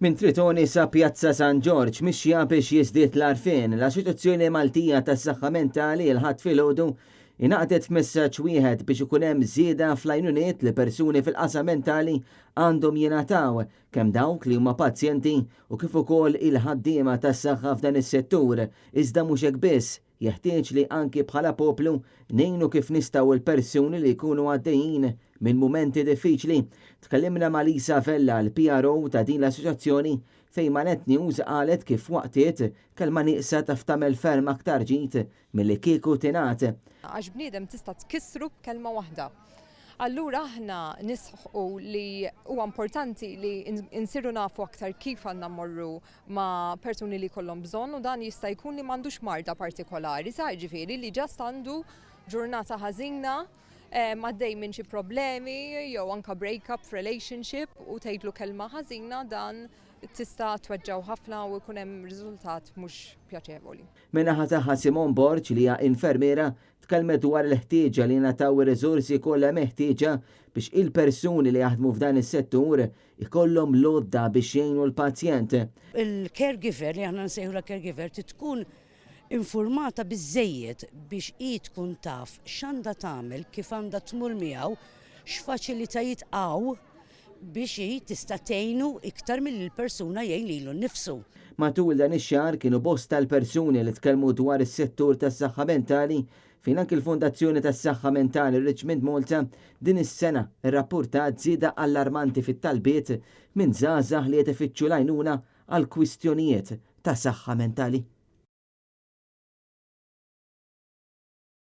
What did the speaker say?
Minn Tritoni sa Pjazza San Ġorġ, mixja biex jiżdied l-għarfien, l-Assoċjazzjoni Maltija tas-Saħħa Mentali l-Ħadd filgħodu ingħaqdet f'messaġġ wieħed biex ikun hemm żieda fl-għajnuniet li persuni fil-qasam mentali għandhom jingħataw, kemm dawk li huma pazjenti u kif ukoll il-ħaddiema tas-saħħa f'dan is-settur. Iżda mhux hekk biss, jeħtieġ li anki bħala poplu ngħinu kif nistgħu l-persuni li jkunu għaddejjin minn mumenti diffiċli. Tkellimna ma' Lisa Vella, l-PRO ta' din l-assoċjazzjoni, fejn ma' Net News qalet kif waqtiet kelma nieqsa taf tagħmel ferm aktar ġid milli kieku tingħad. Għax bniedem tista' tkissru b'kelma waħda. Allura aħna nisħqu li huwa importanti li nsiru nafu aktar kif għandna mmorru ma' persuni li jkollhom bżonn u dan jista' jkun li m'għandux marda partikolari, sa jiġifieri li just għandu ġurnata ħażina, għaddej minn xi problemi jew anka break-up f'relationship u tgħidlu kelma ħażina dan tista' tweġġgħu ħafna u jkun hemm riżultat mhux pjaċevoli. Min-naħa tagħha Simone Borg li hija infermiera tkellmet dwar il-ħtieġa li jingħataw ir-riżorsi kollha meħtieġa biex il-persuni li jaħdmu f'dan is-settur ikollhom l-għodda biex jgħinu l-pazjent. Il-caregiver, li aħna nsejħulha caregiver, trid tkun infurmata biżżejjed biex hi tkun taf x'għandha tagħmel, kif għandha tmur miegħu, x'faċilitajiet hawn biex hi tista' tgħinu iktar milli l-persuna jgħin lilu nnifsu. Matul dan ix-xahar kienu bosta l-persuni li tkellmu dwar is-settur tas-saħħa mentali fejn anki l-Fondazzjoni tas-Saħħa Mentali Richmond Malta din is-sena rrappurtat żieda allarmanti fit-talbiet minn żgħażagħ li qed ifittxu l-għajnuna għal kwistjonijiet ta' saħħa mentali.